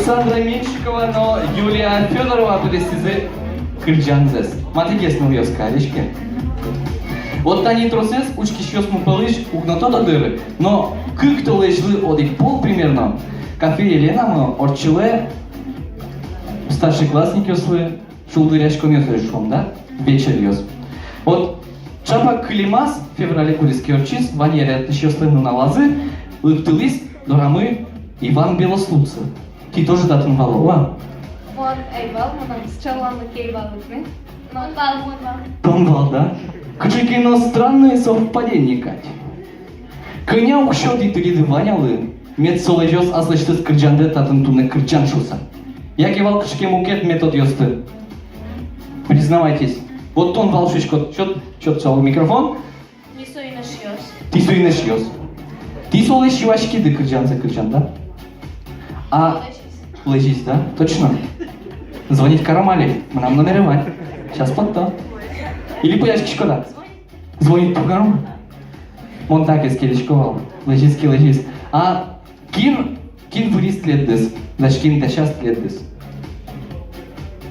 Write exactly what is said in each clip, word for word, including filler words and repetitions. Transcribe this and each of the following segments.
Александра Меньшикова но Юлия Фёдорова пыдэстӥзы кырӟанзэс. Матыгес, нылъёс, кариське. Вот тани тросэз учкисьёсмы пӧлысь уг но тодо дыр, но кык толэзьлы одӥг пол примерно «Кафе Еленамы» ортчылэ старшеклассникъёслы шулдыръяськонъёс, шуом, да, вечеръёс. Вот чапак кылемаз, феврале кудӥз ке ортчиз, вань яръятӥсьёслэн нуналазы, лыктылӥз дорамы Иван Белослудцев. Тӥ тоже татын вал-а? Мон ӧй вал, мынам сыӵе луонлык ӧй вал ини. Мон вал, мон вал. Тон вал, да? Кыӵе ке но странное совпадение кадь. Кӧня уксё тӥ тыриды Ванялы, мед со лэзёз аслэсьтыз кырӟандэ татын туннэ кырӟан шуыса? Яке вал кыӵе ке мукет методъёсты? Признавайтесь. Вот тон вал шуиськод, чот, чот, чот, микрофон. Ми соин эшъёс. Тӥ соин эшъёс. Тӥ солэсь юаськиды кырӟанзэ кырӟан, да? А, лэзиз, да? Точно? Звонить каром али. Мынам номере вань. Сейчас потто. Или пӧяськиськод-а? Звонить каром. Мон так эскерисько вал. Лэзиз ке, лэзиз. А кин, кин вырӥз тӥледыз? Дась-, кин дасяз тӥледыз?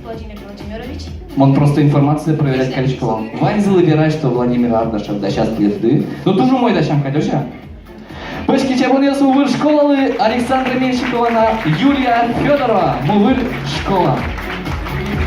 Владимир Владимирович. Мон просто информация проверять карисько вал. Ваньзылы верай, что Владимир Ардашев дасяз тӥледды. Ну, туж умой дасям кадь, озьы-а? Пӧсь кичабонъёс Увыр школалы Александра Меньшикова но Юлия Фёдорова, Увыр школа.